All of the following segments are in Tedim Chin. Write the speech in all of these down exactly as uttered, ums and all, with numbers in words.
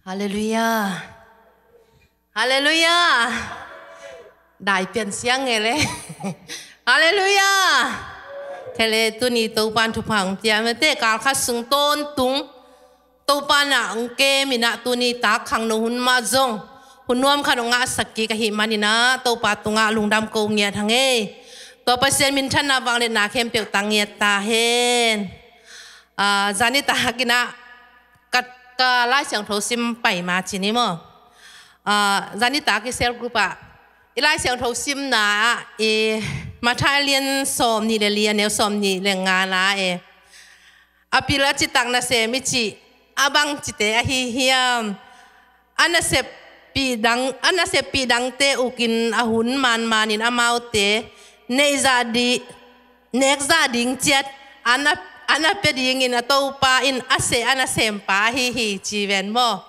Halleluiah. Halleluiah. Dai pian siang nge le. Halleluiah. Kei le tuni Topan thupha hong pia mate, kal khat sung tawntung Topa na hong kem in ah, tuni tak khangno hun mah zong hun nuam khat hong ngahsak kik ahih manin ah Topa tungah lungdam ko ngiat hang e. Tua Pasian minthanna vangliatna khempeuh tang ngiat ta hen. Ah, zani tak in ah ka, ka Lai Siangtho sim pai ma ci ni maw. Ah, zani tak i cell group ah i Lai Siangtho simna ah i Matthai a lian sawm nih le li, a neu sawm nih le nga na e, a pil a citak nasem i cih a bang cite ahi hiam? A naseppih dang, a naseppih dangte ukin a hun manmanin amaute neihzah di, nekzah ding ciat a na, a na pia dingin a Topa in a seh a nasempa ahi hi, ci ven maw.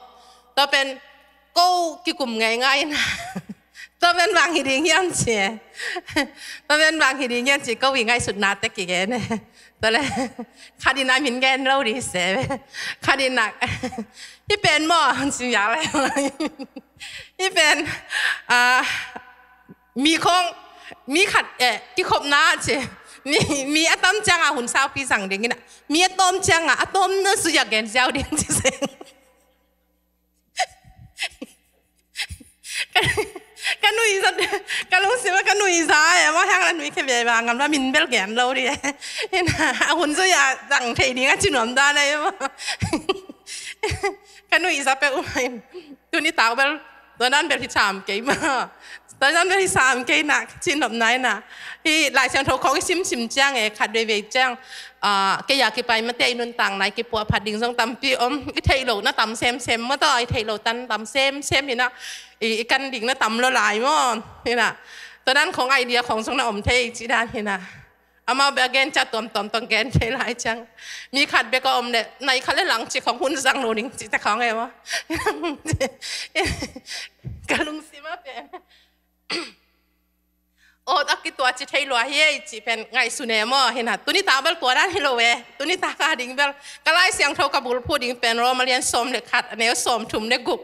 Tua pen ko kikum ngeingai in ah tua pen bang hi ding hiam ci e. Tua pen bang hi ding hiam ci ko i ngaihsutnate kigen e. Tua le khat in a min gen lo di se. Khat in a hih pen maw ci ya le. Hih pen, ah, mi khong, mi khat, eh, kikhopna ci. Mi, mi a tam ciang a hun saupi zang ding in ah mi a tawm ciang a a tawmna zui a gen ziau ding ci se. Ka, ka nuihza, ka lungsim ah ka nuihza e, mawh hang la nuih khe ve ba ngam la min bel gen lo di e. Ina, a hun zui a zang thei ding a ci nuam dan e maw. Ka nuihza peuh mah in. Tuni tak bel tua dan bel hi sam kei maw. Tua dan bel hi sam kei na, ci nopna in ah. Hih Lai Siangtho khawng i simsim ciang e, khat veivei ciang, ah, kei a kipai mate i nuntakna i kipuahphat ding zong tampi om. I theih lohna tam semsem maw, tua i theih loh tan tam semsem hi na. I, i kan ding na tam lo lai maw hi na. Tua dan khawng idea khawng zong na om thei ci dan hi na. Amau bek a gen ciat tuamtuam tawh gen thei lai ciang. Mi khat bek a om le, nai khat le lang ci khawng hun zang lo ding ci te khawng e maw. Ka lungsim ah pen awt a kituah ci thei lua hi ei cih pen ngaihsun e maw hi na. Tuni tak bel tua dan hi lo e. Tuni tak a ding bel ka Lai Siangtho ka bulphuh ding pen Rom a lian sawm le khat, a neu sawm thum le guk.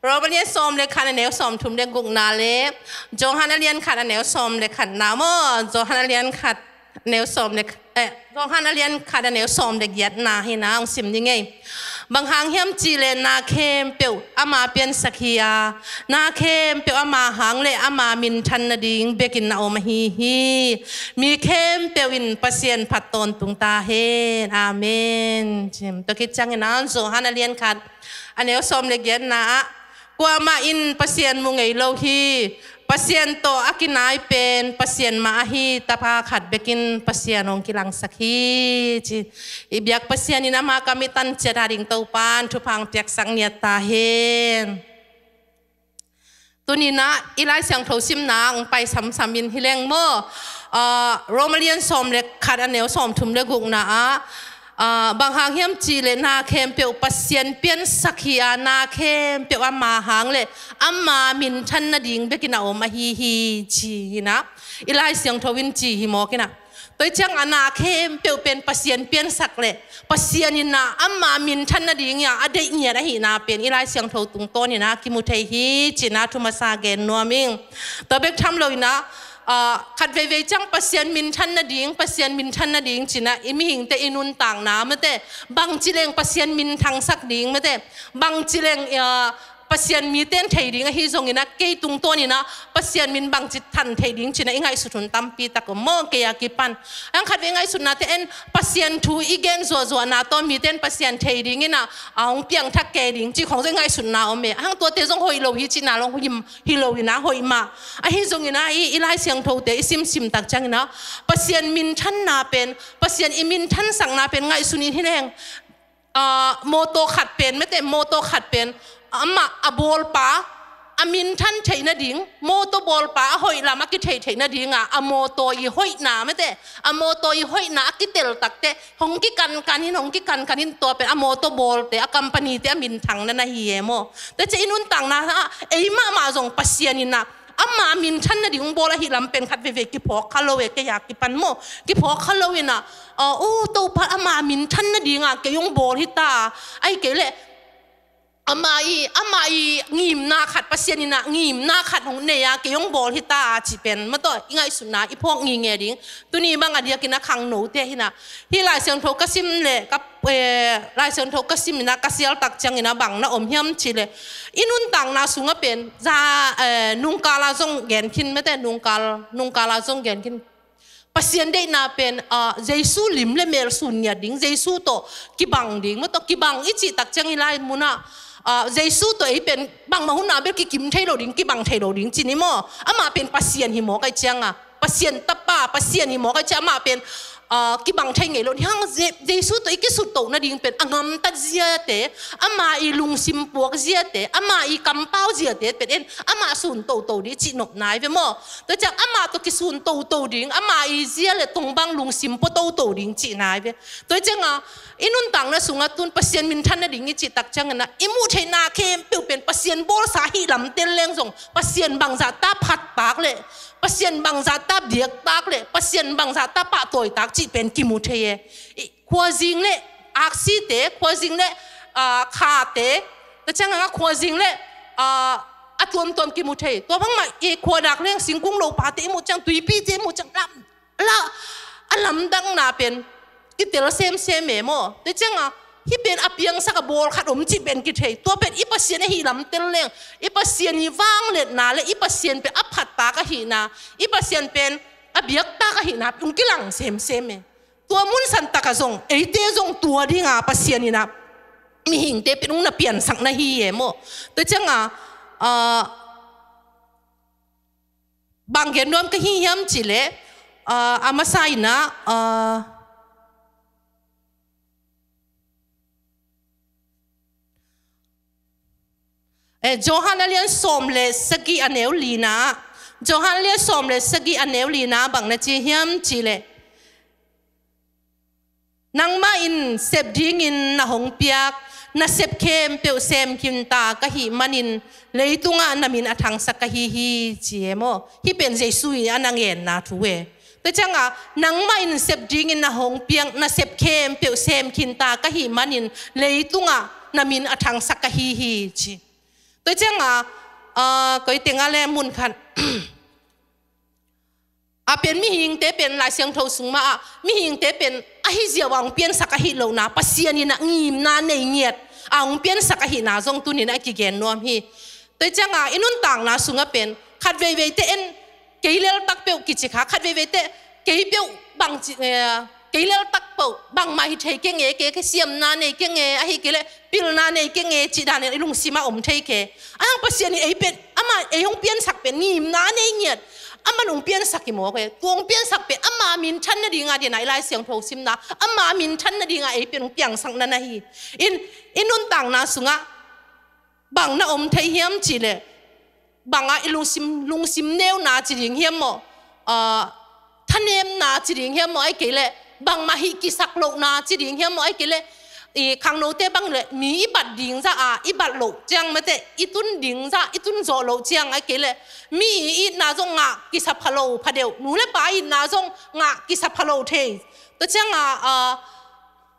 Rom a lian sawm le khat, a neu sawm thum le gukna le Johan a lian khat, a neu sawm le khatna maw. Johan a lian khat, a neu sawm le, eh, Johan a lian khat, a neu sawm le giatna hi na, hong sim ding ei. Bang hang hiam cih leh na khempeuh ama piansak hi a, na khempeuh ama hang le ama minthan nading bekin na om ahi hi. Mi khempeuh in Pasian phat tawntung ta hen. Amen. Cim. Tua khit ciangin ah Johan a lian khat, a neu sawm le giatna ah, kuamah in Pasian mu ngei lo hi. Pasian tawh a kinai pen Pasian mah ahi Tapa khat bekin Pasian hong kilangsak hi, ci. I biak Pasian in ama kam i tan ciat a ding Topan thupha hong piaksak ngiat ta hen. Tuni in ah i Lai Siangtho simna hong pai samsam in hi leng maw. Ah, Rom a lian sawm le khat, a neu sawm thum le gukna ah, ah, bang hang hiam cih leh na khempeuh Pasian piansak hi a, na khempeuh ama hang le ama minthan nading bekin a om ahi hi, ci hi na. I Lai Siangtho in ci hi mawk in ah. Tua ciang a na khempeuh pen Pasian piansak le Pasian in ah ama minthan nading in ah a deih ngiat ahihna pen i Lai Siangtho tungtawn in ah kimu thei hi, ci in ah thu masa gen nuam ing. Tua bek tham lo in ah, ah, khat veivei ciang Pasian minthan nading, Pasian minthan nading ci in ah i mihingte i nuntakna mate, bangci leng Pasian minthangsak ding mate, bangci leng, ah, Pasian mite in thei ding ahi zongin ah, kei tungtawn in ah Pasian min bangci than thei ding ci in ah i ngaihsut hun tampi tak om maw, kei a kipan. Ang khat vei ngaihsutnate en, Pasian thu i gen zuahzuahna tawh mite in Pasian thei ding in ah, a hong piangthak kei ding ci khawng zong i ngaihsutna om e. Ang tuate zong hoih lo hi cihna long hi, hi lo in ah hoih mah. Ahi zongin ah i, i Lai Siangthote i simsim tak ciangin ah Pasian minthanna pen, Pasian i minthansakna pen ngaihsun in hi leng. Ah, mawtaw khat pen, mate, mawtaw khat pen, amah a bawlpa a minthan theih nading, mawtaw bawlpa a hoih lam a kitheih theih nading a, a mawtaw i hoihna, mate, a mawtaw i hoihna a kitel takte hong kikankan in, hong kikankan in, tua pen a mawtaw bawlte, a company-te a minthang na na hi e maw. Tua ciang i nuntakna ah ei mahmah zong Pasian in ah ama minthan nading hong bawl ahih lam pen khat veivei kiphawk kha lo e, kei a kipan maw. Kiphawk kha lo in ah, ah, oh, Topa ama minthan nading a kei hong bawl hi ta. Ahih kei leh Ama i, ama i ngimna khat, Pasian in ah ngimna khat hong nei a, kei hong bawl hi ta a cih pen, mataw, i ngaihsutna i phawk ngingei ding. Tuni bang a diakin a khangnote hi na, hih Lai Siangtho ka sim leh, ka, eh, Lai Siangtho ka sim in ah ka sial tak ciangin ah bang na om hiam cih leh, i nuntakna sungah pen, za, eh, nungkal a zong gen khin, mate, nungkal, nungkal a zong gen khin. Pasian deihna pen, ah, Jesu lim le mel sun ngiat ding, Jesu tawh kibang ding, mataw, kibang i cih tak ciang i lai mun ah, ah, Jesu tawh ei pen bangmah hun ah bel kikim thei lo ding, kibang thei lo ding ci ni maw. Amah pen Pasian hi mawk ahih ciang a, Pasian Tapa, Pasian hi mawk ahih ciang amah pen, ah, kibang thei ngei lo ding. Hang Je-, Jesu tawh i kisut to nading pen a gamtat ziate, ama i lungsim puak ziate, ama i kampau ziate pen en, amah sun toto ding cih nopna hi ve maw. Tua ciang amah tawh kisun toto ding, ama i zia le tongbang lungsim pua toto ding cihna hi ve. Tua ciang a, i nuntakna sungah tun Pasian minthan nading i cih tak ciangin ah, i muh theihna khempeuh pen Pasian bawlsa ahih lam tel leng zong, Pasian bangzah ta phattak le, Pasian bangzah ta biaktak le, Pasian bangzah ta pahtawitak cih pen kimu thei e. I, khuazing le aksite, khuazing le, ah, khate, tua ciang a khuazing le, ah, a tuamtuam kimu thei. Tua bangmah i khuadak leng singkung lopate i muh ciang, tuipite i muh ciang, lam, la, a lamdangna pen kitel semsem e maw. Tua ciang a, hih pen a piangsak a bawl khat om cih pen kithei. Tua pen i Pasian ahih lam tel leng, i Pasian i vangliatna le i Pasian pen a phattak ahihna, i Pasian pen a biaktak ahihna pen hong kilang semsem e. Tua mun santak ah zong, eite zong tua ding a Pasian in ah mihingte pen hong na piansak na hi e maw. Tua ciang a, ah, bang gen nuam ka hi hiam cih leh, ah, a masa in ah, ah, eh, Johan a lian sawm le sagih a neu lina, Johan a lian sawm le sagih a neu lina bang na ci hiam cih leh, nangmah in sep dingin na hong piak, na sep khempeuh sem khin ta ka hih manin, leitungah na min a thangsak ka hi hi, ci e maw. Hih pen Jesu in a na ngenna thu e. Tua ciang a, nangmah in sep dingin na hong piak, na sep khempeuh sem khin ta ka hih manin, leitungah na min a thangsak ka hi hi, ci. Tua ciang a, ah, koi teng a le mun khat. A pen mihingte pen Lai Siangtho sung mah ah, mihingte pen ahi ziau a hong piansak ahih lohna, Pasian in ah ngimna nei ngiat a hong piansak ahihna zong tuni in ah kigen nuam hi. Tua ciang a, i nuntakna sungah pen, khat veiveite en, kei leltak peuh kici kha, khat veiveite, kei peuh bang ci, eh, kei leltak peuh bangmah hi thei keng e, kei, kei siamna nei keng e, ahih kei leh pilna nei keng e, cih dan in i lungsim ah om thei kei. Ahang Pasian in ei pen, amah ei hong piansak pen ngimna nei ngiat, amah hong piansak hi mawk e. Tua hong piansak pen ama minthan nading a, dena i Lai Siangtho simna, ama minthan nading a ei pen hong piangsak na na hi. In, i nuntakna sungah bang na om thei hiam cih leh, bang a i lungsim, lungsim neuna ci ding hiam maw, ah, thanemna ci ding hiam maw, ahih kei leh bangmah hih kisak lohna ci ding hiam maw, ahih kei leh, i khangnote bang leh mi i bat ding zah a i bat loh ciang, mate, i tun ding zah i tun zawh loh ciang, ahih kei leh mi i itna zong ngah kisa pha lo pha deuh, nu le pa itna zong ngah kisa pha lo thei. Tua ciang a, ah,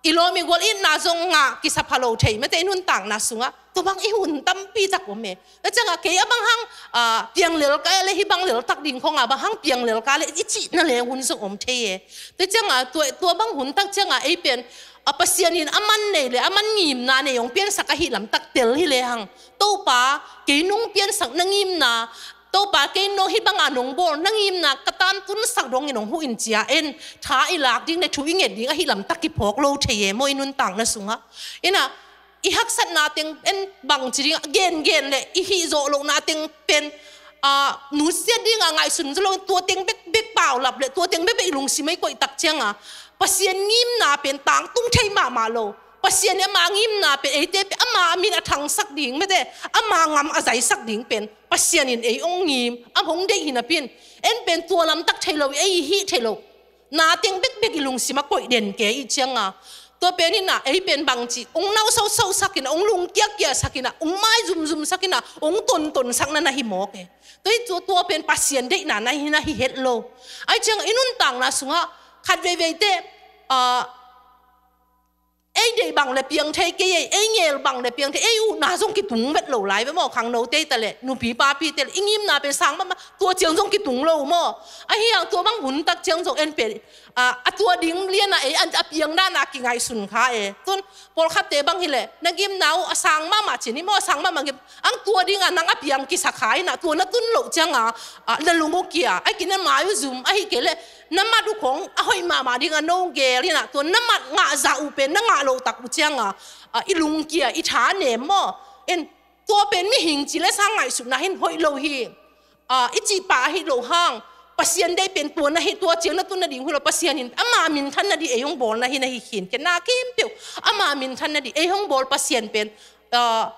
i lawm i gual itna zong ngah kisa pha lo thei, mate, i nuntakna sungah. Tua bang i hun tampi tak om e. Tua ciang a, kei a bang hang, ah, piang lel ka e le, hih bang leltak ding khong a bang hang piang lel ka le, i cihna le hun zong om thei e. Tua ciang a, tua, tua bang hun tak ciang a, ei pen, ah, Pasian in a man nei le a man ngimna nei hong piansak ahih lam tak tel hi le hang, Topa, kei nong piansak na ngimna, Topa, kei nong hih banga nong bawl na ngimna ka tan tunsak dongin hong huh in, ci a en, tha i lak ding le thu i nget ding ahih lam tak kiphawk lo thei e maw, i nuntakna sungah. In ah, i haksatna teng en, bang ci ding, gengen le i hih zawh lohna teng pen, ah, nusiat ding a ngaihsun zo lo, tua teng bekbek paulap le tua teng bekbek i lungsim ah i koih tak ciang a, Pasian ngimna pen tangtung thei mahmah lo. Pasian in ama ngimna pen eite pen ama min a thangsak ding, mate, ama ngam a zaisak ding pen Pasian in ei hong ngim, a hong deih hi napi in, en pen tua lamtak thei lo, ei hih thei lo. Na teng bekbek i lungsim ah koih den kei i hih ciang a, tua pen in ah, ei pen bang ci, hong nau sauhsauhsak in ah, hong lungkiakkiaksak in ah, hong mai zumzumsak in ah, hong tontonsak na na hi mawk e. Tua hi, tua, tua pen Pasian deihna na hi, na hi het lo. Ahih ciang i nuntakna sungah khat veiveite, ah, Ei deih bang le piang thei kei ei, ei ngel bang le piang thei, ei utna zong kitung vet lo lai ve maw, khangnote ta le, nupi papite le, i ngimna pen sang mahmah, tua ciang zong kitung lo maw. Ahi hang tua bang hun tak ciang zong en pen, a, a tua ding liana ei, a, a piang dana kingaihsun kha e. Tun, pawlkhatte bang hi le, na ngimna uh a sang mahmah ci ni maw, a sang mahmah ngim, ang tua dinga nang a piang kisak kha ina, tua na tun loh cianga, a, na lung uh kia, a kina mai uh zum, ahi kei le, na mat uh khong a hoih mahmah dinga no gel ina, tua na mat ngah zah uh pen na ngah loh tak uh cianga, a, i lung kia, i tha nem maw. En, tua pen mihing ci le sang ngaihsutna hin hoih lo hi. A, i cih pah ahi loh hang, Pasian deih pen tua na hi, tua ciang na tun nading hi lo, Pasian in ama minthan nading ei hong bawl na hi, na hi khin, kei na khempeuh ama minthan nading ei hong bawl Pasian pen, a,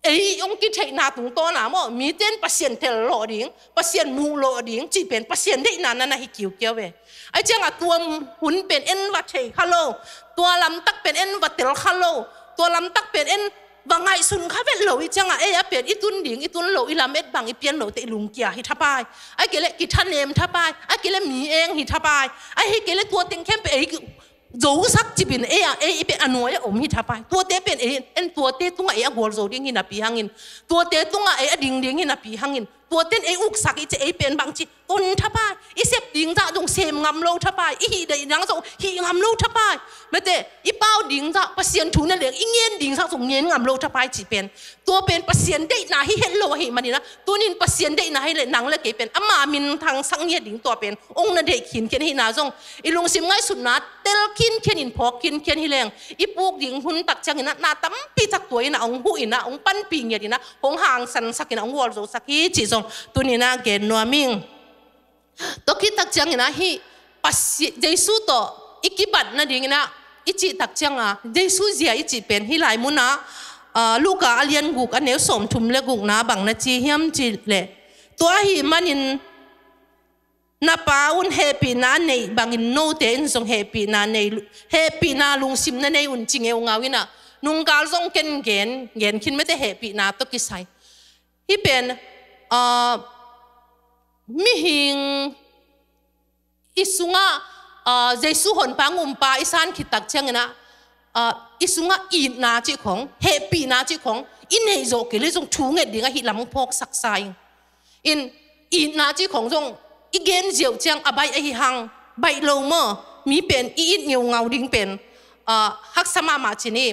ei hong kitheihna tungtawna maw, miten Pasian tel lawh ding, Pasian muh lawh ding, cih pen Pasian deihna na na hi kiukiau ve. Ai cianga tua hun pen en va thei kha lo, tua lamtak pen en va tel kha lo, tua lamtak pen en va ngaihsun kha vet lo i cianga, ei a pen i tun ding, i tun lo, i lamet bang, i pian lo te i lungkia hi thapai. Ai kei le kithanem thapai, ai kei le mi eng hi thapai, ai hi kei le tua teng khempeuh ei zosak cipin ei a, ei i pen a nuai a om hi thapai. Tuate pen ei, en tuate tunga ei a gual zo ding hi napi hangin, tuate tunga ei a ding ding hi napi hangin, tuaten ei uksak i ci ei pen bangci ton thapai. I sep ding zah zong sem ngam lo thapai. I hih deih dang zong hih ngam lo thapai. Mate, i pau ding zah, Pasian thu na leng i ngen ding zah zong ngen ngam lo thapai cih pen. Tua pen Pasian deihna hi het lo ahi manina, tunin Pasian deihna hi le nang le kei pen ama minthang sak ngiat ding tua pen ong na deih khinkhian hina zong, i lungsim ngaihsutna tel khinkhian in phawk khinkhian hi leng, i puk ding hun tak ciangina, na tampi tak tua ina ong huh ina, ong panpih ngiat ina, hong hangsan sak ina, ong gualzo sak hi cih zong tunina gen nuam ing. Tua khit tak ciangina hih Pasi-, Jesu tawh i kibat nadingina i cih tak cianga, Jesu zia i cih pen hih lai muna, a, Luka a lian guk a neu sawm thum le gukna bang na ci hiam cih leh, tua ahi manin na Pa un hehpihna a neih bangin note in zong hehpihna nei, hehpihna lungsim na nei un ci ngeungau ina, nungkal zong ken gen, gen khin mete hehpihna tawh kisai. Hih pen, a, mihing i sungah, a, Jesu honpa ngumpa i san khit tak ciangina, a, i sungah itna cih khong, hehpihna cih khong i neih zawh kei le zong thu nget ding ahi lam phawk saksa ing. In itna cih khong zong i gen ziau ciang a baih ahi hang, baih lo maw, mi pen i it ngeungau ding pen, a, haksa mahmah ci ni.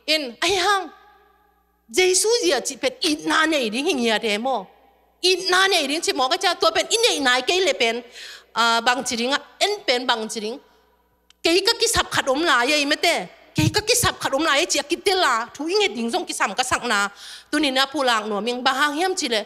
In ahi hang, Jesu zia cih pen itna nei ding hi ngiat e maw. Itna nei ding ci maw ka cia, tua pen i neih nai kei le pen, a, bangci ding a, en pen bangci ding. Kei ka kisap khat om lai ei mete. Kei ka kisap khat om lai ei ci a kitel a, thu i nget ding zong kisam ka sakna. Tunina pulak nuam ing, bang hang hiam cih leh,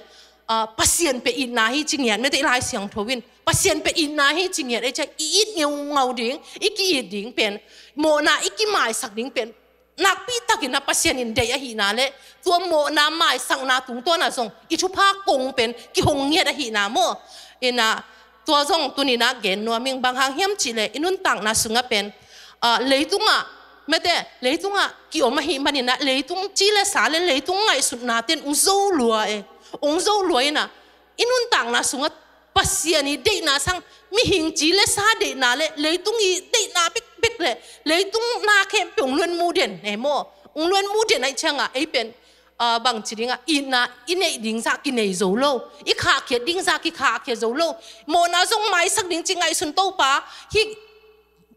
a, Pasian pen itna hi ci ngiat mete i Lai Siangtho in. Pasian pen itna hi ci ngiat ei cia, i it ngeungau ding, i ki-it ding pen, mawhna i kimaisak ding pen nakpi takin a Pasian in deih ahihna le tua mawhna maisakna tungtawna zong i thupha kong pen kihong ngiat ahihna maw. Ina tua zong tunina gen nuam ing, bang hang hiam cih leh i nuntakna sungah pen, a, leitungah, mete, leitungah kiom ahih manina leitung ci le sa le leitung ngaihsutna ten ung zo lua e, ung zo lua ina i nuntakna sungah Pasian i deihna sang, mihing ci le sa deihna le leitung i deihna bekbek le leitung na khempeuh ung luan mu den e maw. Ung luan mu den aih cianga ei pen, a, bangci dinga itna i neih ding zah kinei zo lo, i khahkhiat ding zah kikhahkhiat zo lo. Mawhna zong maisak ding ci ngaihsun Topa hi.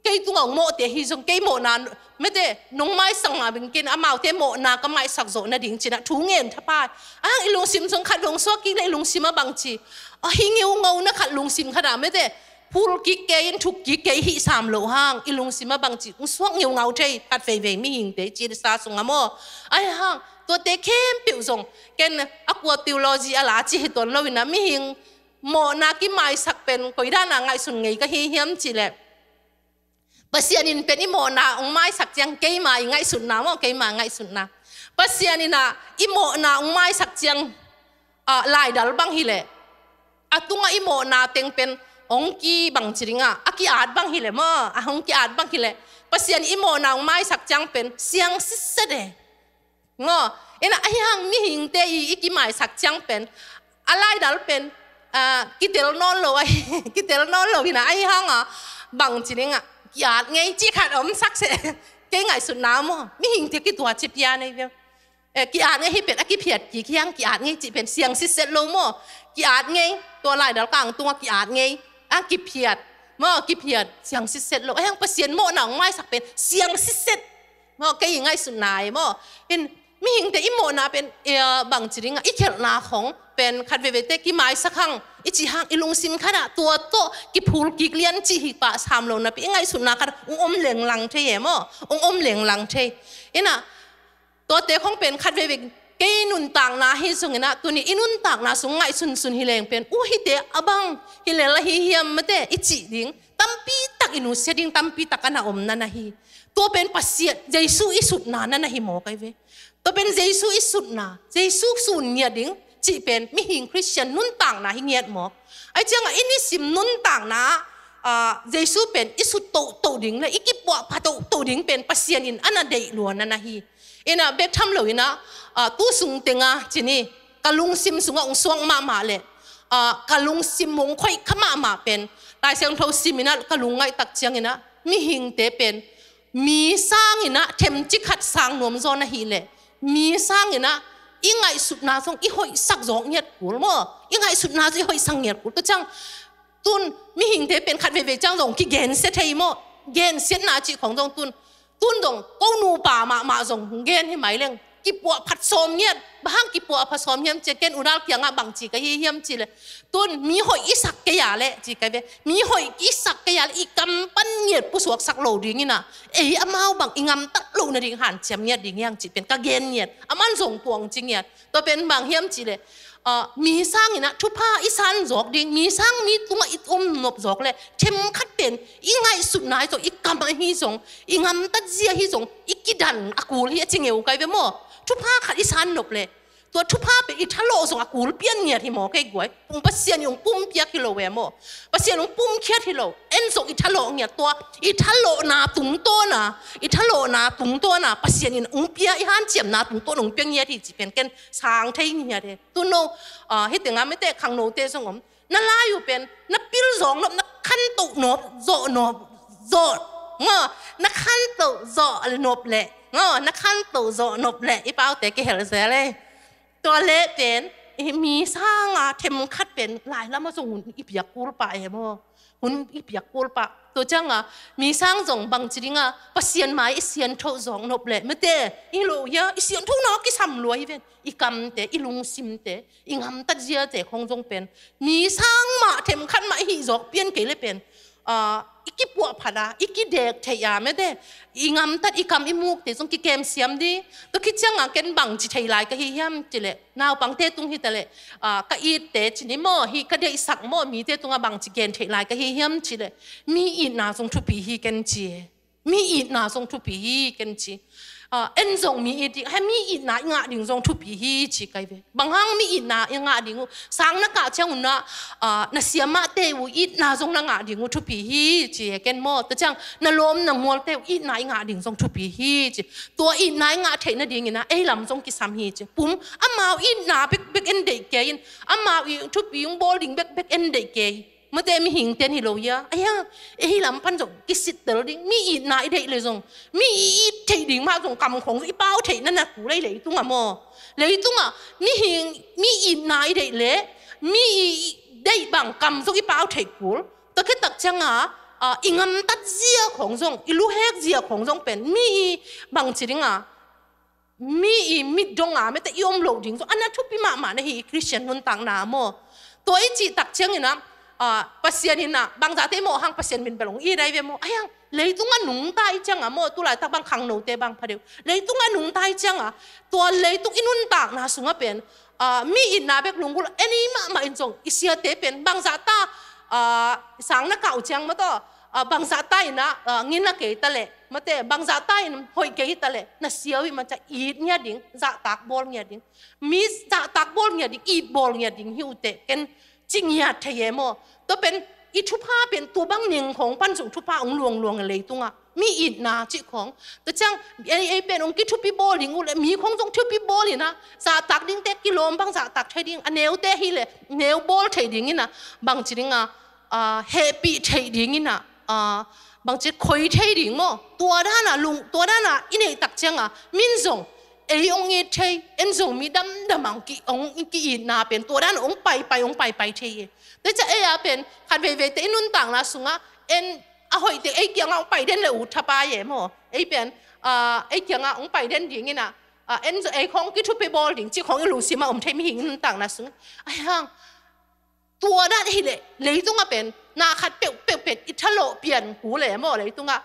Kei tungah ung mawhte hi zong kei mawhna, mete, nong maisak mah bing ken amaute mawhna ka maisak zawh nading cinah thu ngen thapai. Ahang i lungsim zong khat dong suak kik le i lungsim a bangci, a hi ngeungau na khat lungsim khatah mete, phul kik kei in thuk kik kei hih sam loh hang i lungsim a bangci ung suak ngeungau thei khat veivei mihingte ci sa sungah maw. Ahi hang tuate khempeuh zong ken a kua theology a la ci hi tuan lo inah mihing mawhna kimaisak pen koidanah ngaihsun ngei ka hi hiam cih leh Pasian in pen i mawhna ong maisak ciang keima i ngaihsutna maw, keima ngaihsutna. Pasian inah i mawhna ong maisak ciang, ah, laidal bang hileh a tungah i mawhna teng pen ong ki bangci dingah a ki-at bang hileh maw, a hong ki-at bang hileh Pasian i mawhna ong maisak ciang pen siang sitset e. Ngo, ina ahi hang mihingte i, i kimaisak ciang pen a laidal pen, ah, kitel nawn lo ahi, kitel nawn lo hina ahi hanga bangci dingah ki-at ngei cih khat om sak seh. Kei ngaihsutna maw, mihingte kituat ci pian ei ve. Eh, ki-at ngei hi pen a kiphiat kik hiang, ki-at ngei cih pen siang sitset lo maw. Ki-at ngei, tua laidal kang tungah ki-at ngei. A kiphiat maw, kiphiat siang sitset lo. Ahiang Pasian mawhna hong maisak pen siang sitset maw, kei ngaihsutna ei maw. In mihingte i mawhna pen, eh, bangci dingah i khelhna khong pen khat veivei te kimaisak hang, i cih hang i lungsim khatah tua tawh kiphul kik lian cih hi pah sam lo napi i ngaihsutna khat ung om lenglang thei e maw, ung om lenglang thei. Inah tuate khong pen khat veivei kei nuntakna hi zong inah tuni i nuntakna sung ngaihsunsun hi leng pen uh hite a bang hi lel ahi hiam mate i cih ding tampi tak i nusia ding tampi tak a na om na na hi. Tua pen Pasian Jesu i sutna na na hi maw kai ve. Tua pen Jesu i sutna, Jesu sun ngiat ding cih pen mihing Christian nuntakna hi ngiat maw. Ai ciangah i nisim nuntakna, ah, Jesu pen i sut tohtoh ding le i kipuahpha tohtoh ding pen Pasian in a na deih lua na na hi. Inah bek tham lo inah, ah, tu sung tenga cini ka lungsim sungah ung suak mahmah le, ah, ka lungsim ung khoih kha mahmah pen Lai Siangtho sim inah ka lungngaih tak ciang inah mihingte pen mi sang inah themci khat sang nuam zaw na hi le, mi sang inah i ngaihsutna zong i hoihsak zawk ngiat kul maw, i ngaihsutna zong i hoihsak ngiat kul. Tua ciang tun mihingte pen khat veivei ciang zong kigensia thei maw, gensiatna cih khong zong tun, tun zong ko nupa mahmah zong gen hi mai leng kipuahphat sawm ngiat. Bang hang kipuahphat sawm hiam cih ken unau kiangah bangci ka hi hiam cih le, tun mi hoih i sak kei a le cih kai ve, mi hoih i sak kei a le i kam pan ngiat pusuaksak lo ding inah ei amau bang i ngamtat loh nading hanciam ngiat ding hiang cih pen ka gen ngiat. Aman zong tuang ci ngiat. Tua pen bang hiam cih le, ah, mi sang inah thupha i san zawk ding, mi sang mi tungah i om nop zawk le themkhat pen i ngaihsutna hi zong, i kam ahi zong, i ngamtat zia hi zong i kidan a kul hi a ci ngeu kai ve maw. Thupha khat i san nop le tua thupha pen i thalawh zong a kul pian ngiat hi maw kei guai. Pum Pasian i ung pumpiak hi lo e maw. Pasian ung pumkhiat hi lo. En zong i thalawh ngiat tua i thalawhna tungtawna, i thalawhna tungtawna Pasian in ung pia, i hanciamna tungtawna ung pia ngiat hi cih pen ken sang thei ngiat hi. Tuno, ah, hite nga mite khangnote zong om. Na lai uh pen na pil zawk nop, na khantoh nop zawh nop zawh maw, na khantoh zawh nop le maw, na khantoh zawh nop le i paute kihel zel e. Tua le pen i mi sanga themkhat pen lai lamah zong hun i piak kul pah e maw. Hun i piak kul pah. Tua cianga mi sang zong bangci dinga Pasian mai i sianthoh zawk nop le mate hi lo hia, i sianthohna kisam lua hi ven. I kamte, i lungsimte, i ngamtat ziate khong zong pen mi sang mah themkhat mah i hih zawk pian kei le pen, ah, i kipuahphat a, i kidek theih a mate, i ngamtat i kam i mukte zong kikem siam ding. Tua khit cianga ken bangci thei lai ka hi hiam cih le, naupangte tung hi ta le, ah, ka itte cini maw, hih ka deihsak maw, mite tunga bangci gen thei lai ka hi hiam cih le, mi itna zong thupi hi ken ci e. Mi itna zong thupi hi ken ci. Ah, en zong mi it ding, he mi itna i ngah ding zong thupi hi ci kai ve. Bang hang mi itna i ngah ding uh, sang na kah ciang uh na, ah, na siamahte uh itna zong na ngah ding uh thupi hi ci he ken maw. Tua ciang na lawm na mualte uh itna i ngah ding zong thupi hi ci. Tua itna i ngah theih nadingin a ei lam zong kisam hi ci. Pum amau itna bekbek en deih kei in, amau i thupi ung bawl ding bekbek en deih kei. Mate mihingten hi lo hia. Aia, ei lam pan zong kisittel ding. Mi itna i deih le zong, mi i it theih ding mah zong kam khong i pau theih na na kul ei leitungah maw. Leitungah mihing, mi itna i deih le, mi i deih bang kam zong i pau theih kul. Tua khit tak cianga, ah, i ngamtat zia khong zong, i luhek zia khong zong pen mi i bangci dinga, mi i mit donga mete i om lo ding zong a na thupi mahmah na hi, i Christian nuntakna maw. Tua i cih tak ciangin a, ah, Pasian in a bangzahte i mawh hang Pasian min bel hong it ai ve maw. Aia, leitungah nungta i cianga maw, tulaitak bang khangnote bang pha deuh. Leitungah nungta i cianga, tua leitung i nuntakna sungah pen, ah, mi itna bek lunggulh en i mahmah in zong i siate pen bangzahta, ah, i sang na kah uh ciang maw taw, ah, bangzahta in a, ah, ngin a kei ta leh, mate, bangzahta in hoih kei ta leh, na sia uh i man ciang it ngiat ding, zahtak bawl ngiat ding. Mi zahtak bawl ngiat ding, it bawl ngiat ding hi uh teh, ken ci ngiat thei e maw. Tua pen i thupha pen tua bang neng khong pan zong thupha hong luangluang e leitungah. Mi itna cih khong. Tua ciang, ei, ei pen hong kithupi bawl ding uh leh, mi khong zong thupi bawl in a, zahtak dingte kilawm bang zahtak thei ding, a neute hi leh, neu bawl thei ding in a, bangci dinga, ah, hehpih theih ding in a, ah, bangci khoi thei ding maw? Tua dan a lung, tua dan a i neih tak ciang a, min zong ei hong it thei, en zong mi damdam a hong ki, hong ki-itna pen tua dan a hong paipai, hong paipai thei e. Tua ciang ei a pen khat veiveite i nuntakna sungah en a hoih teh ei kiangah hong pai den le uh thapai e maw? Ei pen, ah, ei kiangah hong pai den ding in a, ah, en zong ei khawng kithupi bawl ding cih khawng i lungsim ah om thei mihing i nuntakna sungah. Ahi hang tua dan hi leh, leitungah pen na khat peuhpeuh pen i thalawh pian kul e maw? Leitungah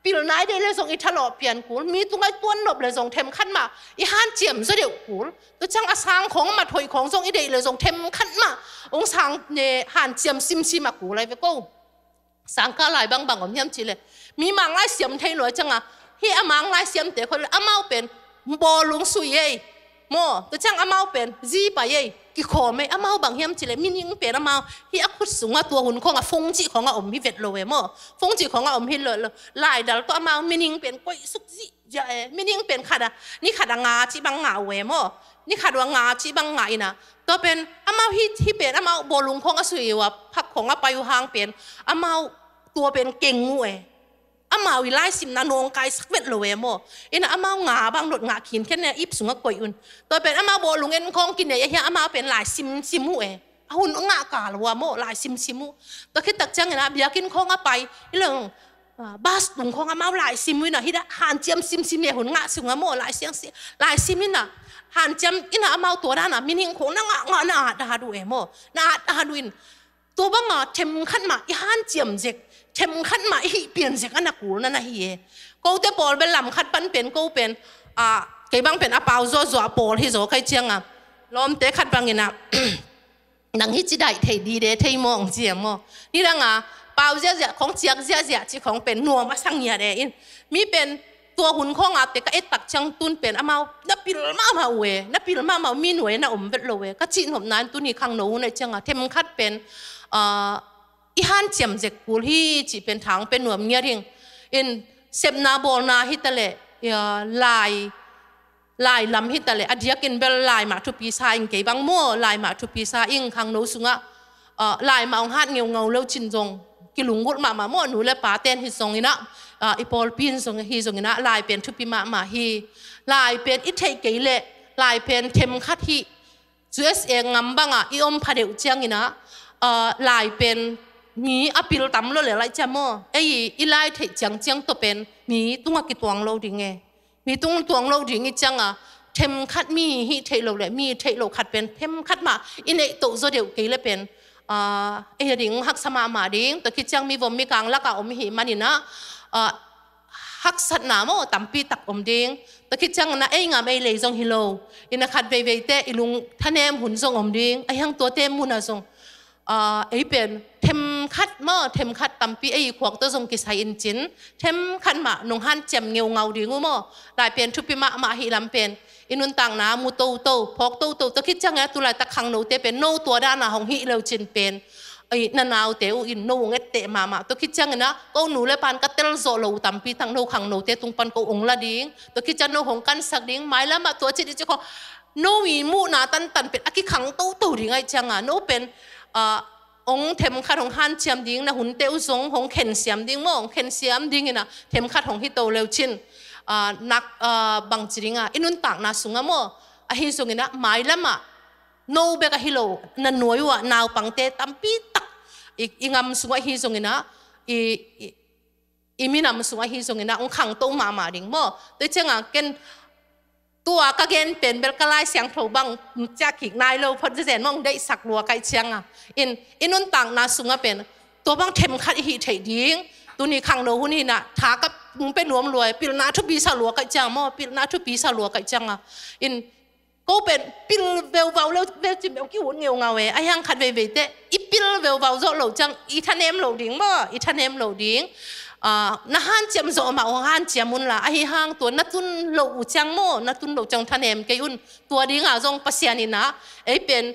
pilna i deih le zong i thalawh pian kul, mi tungah i tuan nop le zong themkhat mah i hanciam zaw deuh kul. Tua ciang a sang khawng, a mat hoih khawng zong i deih le zong themkhat mah hong sang ne, hanciam simsim a kul ahi ve ko. Sangkah lai bangbang om hiam cih leh, mi Mang lai siam thei lua ciang a, hih a Mang lai siamte khol amau pen bawlung sui ei maw? Tua ciang amau pen zi pai ei, kikhawm ei. Amau bang hiam cih leh, mining pen amau hih a khut sungah tua hun khawng a phone cih khawng a om hi vet lo e maw? Phone cih khawng a om hi lo, lo. Laidal tawh amau mining pen koih suk zihziah e. Mining pen khat a, ni khat a nga cih bang nga uh e maw? Ni khat uh a nga cih bang nga in a, tua pen amau hih, hih pen amau bawlung khawng a sui uh a, phak khawng a pai uh hang pen amau tua pen keng uh e. Amau i laisimna nawngkaisak vet lo e maw? In a amau nga bang not ngah khin khen ne, ip sungah koih un. Tua pen amau bawlung en khawng kinei ahi a, amau pen lai simsim uh e. A hun ngah kal uh a maw, lai simsim uh. Tua khit tak ciang in a biakinn khawng a pai, i lang, ah, bus tung khawng amau lai sim uh in a, hih dah hanciam simsim e, hun ngah sung a maw, lai siang si, lai sim in a, hanciam in a amau tua dan a mining khawng na ngah ngah na at hat uh e maw, na at hat uh in. Tua bang a themkhat mah i hanciam zek, themkhat mah i hih pian zek a na kul na na hi e. Kote pawl bel lam khat pan pen ko pen, ah, kei bang pen a pau zuahzuah pawl hi zaw kai ciang a, lawmte khat bang in a, nang hih ci daih thei dide thei maw, hong ci e maw? Ni dang a pau ziahziah, khawng ciak ziahziah cih khawng pen nuam a sa ngiat e in. Mi pen tua hun khawng a te ka et tak ciang tun pen amau na pil mahmah uh e, na pil mahmah uh, mi nuai na om vet lo e. Ka cihnopna in tuni khangno hun ahi ciang a themkhat pen, ah, i hanciam zek kul hi cih pen thang pen nuam ngiat hing. In sepna bawlna hi ta leh, ah, lai, lai lam hi ta leh, a diakin bel lai mah thupi sa ing, kei bang maw, lai mah thupi sa ing. Khangno sungah, ah, lai mah hong hat ngeungau lo cin zong kilunggulh mahmah maw, nu le pa ten hi zong in a, ah, i pawlpi in zong hi zong in a, lai pen thupi mahmah hi. Lai pen i theih kei leh, lai pen themkhat hi. U S A ngam bang a i om pha deuh ciang in a, ah, lai pen mi a pil tam lo le lai ciang maw, ei i lai theih ciangciang tawh pen mi tungah kituang lo ding e. Mi tung tuang lo ding i ciang a, themkhat mi hih theih lo le mi theih lo khat pen themkhat mah i neih toh zaw deuh kei le pen, ah, ei a ding haksa mahmah ding. Tua khit ciang mi vom mi kang lak a om hi man in a, ah, haksatna maw tampi tak om ding. Tua khit ciang in a ei ngam ei lei zong hi lo. In a khat veiveite i lung thanem hun zong om ding. Ahi hang tuate mun a zong, ah, ei pen themkhat maw, themkhat tampi ei khuak tawh zong kisai in cin, themkhat mah nong hanciam ngeungau ding uh maw? Lai pen thupi mahmah hi lam pen i nuntakna mu toto, phawk toto. Tua khit ciang in a tu laitak khangnote pen no tua dan a hong hih lo cin pen, ei, na naute uh in no hong etteh mahmah. Tua khit ciang in a ko nu le pan ka tel zawh lo uh tampi tak no khangnote tung pan ko hong la ding. Tua khit ciang no hong kansak ding, mailam ah tua ci dih ci khawng, no i muhna tantan pen a kikhang toto ding ahi ciang a, no pen, ah, hong themkhat hong hanciam ding, na hunte uh zong hong khensiam ding maw, hong khensiam ding in a themkhat hong hi to leu cin, ah, nak, ah, bangci ding a i nuntakna sungah maw, ahi zong in a mailam ah no bek ahi lo, na nuai uh ah naupangte tampi tak i, i ngam sungah ahi zong in a, i, i, i minam sungah ahi zong in a hong khangto mahmah ding maw? Tua ciang a ken tua ka gen pen bel ka Lai Siangtho bang ciah kik nai lo phot zenzen maw, hong deihsak lua kai ciang a. In, i nuntakna sungah pen tua bang themkhat i hih theih ding. Tuni khangno hun hi in a tha ka hong pia nuam lua, pilna thupi sa lua kai ciang maw, pilna thupi sa lua kai ciang a. In, ko pen pil veuvau lo, veu cin beu kihut ngeungau e. Ahi hang khat veiveite i pil veuvau zawh lo ciang i thanem lo ding maw, i thanem lo ding. Ah, na hanciam zawh mah hong hanciam un la, ahi hang tua na tun lo uh ciang maw, na tun lo ciang thanem kei un. Tua ding a zong Pasian in a, ei pen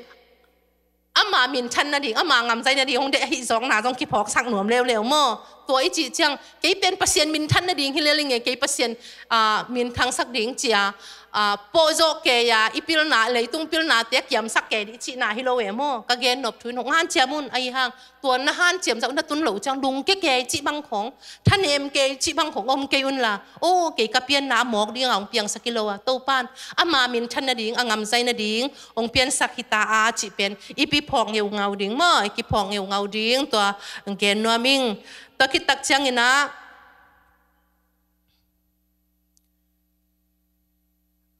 ama minthan nading, ama ngamzai nading hong deih ahi zawkna zong kiphawksak nuam leuleu maw? Tua i cih ciang, kei pen Pasian minthan nading hi lel ing e, kei Pasian, ah, minthangsak ding ci a, a, pawhzawh kei a, i pilna, leitung pilnate a kiamsak kei dih cihna hi lo e maw. Ka gen nop thu in hong hanciam un, ahi hang tua na hanciam zah uh na tun loh ciang lungkia kei cih bang khong, thanem kei cih bang khong om kei unla, aw, kei ka pianna a mawk dingah hong piangsak hi lo a, Topan ama minthan nading, a ngamzai nading hong piansak hi ta a cih pen i kiphawk ngeungau ding maw, i kiphawk ngeungau ding, tua gen nuam ing. Tua khit tak ciangin ah,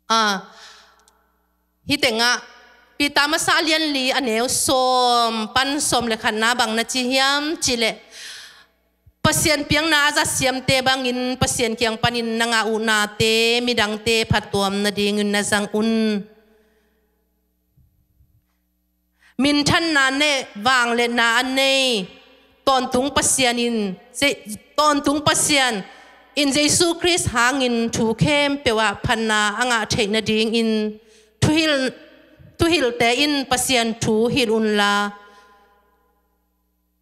a, hih tengah Peter masa a lian li a neu sawm pan sawm le khatna bang na ci hiam cih leh, Pasian piakna a zat siamte bangin Pasian kiang panin na ngah uh nate midangte phattuam nadingin na zang un. Minthanna nei, vangliatna a nei, tawntung Pasian in, Je-, tawntung Pasian in Jesu Khrist hangin thu khempeuh ah phatna a ngah theih nadingin thuhilh, thuhilhte in Pasian thu hilh unla,